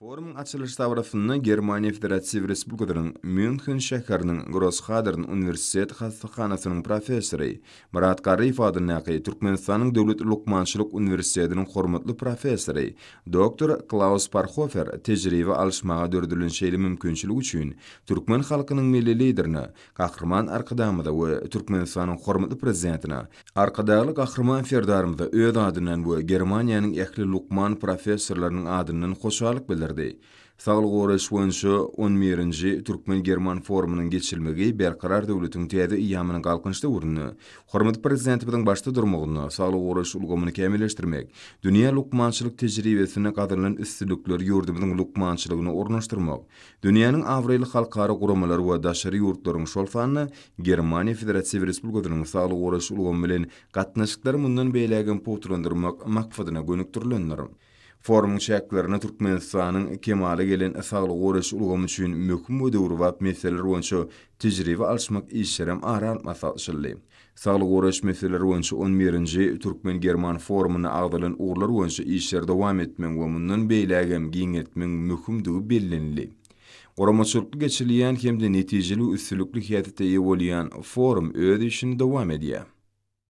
Forumyň açylyş dabarasynda Germaniýa Federatiw Respublikasynyň Mýunhen şäheriniň Grosshadern uniwersitet hassahanasynyň professory, Myrat Garryýew adyndaky Türkmenistanyň Döwlet lukmançylyk uniwersitetiniň hormatly professory, doktor Klaus Parhofer tejribe alyşmaga döredilen şeýle mümkinçilik üçin türkmen halkynyň Milli Liderine, Gahryman Arkadagymyza we Türkmenistanyň hormatly Prezidentine, Arkadagly Gahryman Serdarymyza öz adyndan we Germaniýanyň ähli lukman professorlarynyň adyndan hoşallyk bildirdi. Saglygy goraýyş boýunça on birinji Türkmen-german forumynyň geçirilmegi Berkarar döwletiň täze eýýamynyň Galkynyş döwründe hormatly Prezidentimiziň başda durmagynda saglygy goraýyş ulgamyny kämilleşdirmek, dünýä lukmançylyk tejribesinde gazanylan üstünlikleri ýurdumyzyň lukmançylygyna ornaşdyrmak, Dünýäniň abraýly halkara guramalary we daşary ýurtlaryň, şol sanda Germaniýa Federatiw Respublikasynyň saglygy goraýyş ulgamy bilen gatnaşyklary mundan beýlägem pugtalandyrmak maksadyna gönükdirilendir. Forumyň çäklerinde Türkmenistanyň kemala gelen saglygy goraýyş ulgamy üçin möhüm we döwrebap meseleler boýunça tejribe alyşmak işlerem ara alyp maslahatlaşyldy. Saglygy goraýyş meseleleri boýunça on birinji Türkmen-german forumynda agzalan ugurlar boýunça işleri dowam etmegiň we mundan beýlägem giňeltmegiň möhümdigi bellenildi. Guramaçylykly geçirilýän hem-de netijeli we üstünlikli häsiýete eýe bolýan forum öz işini dowam edýär.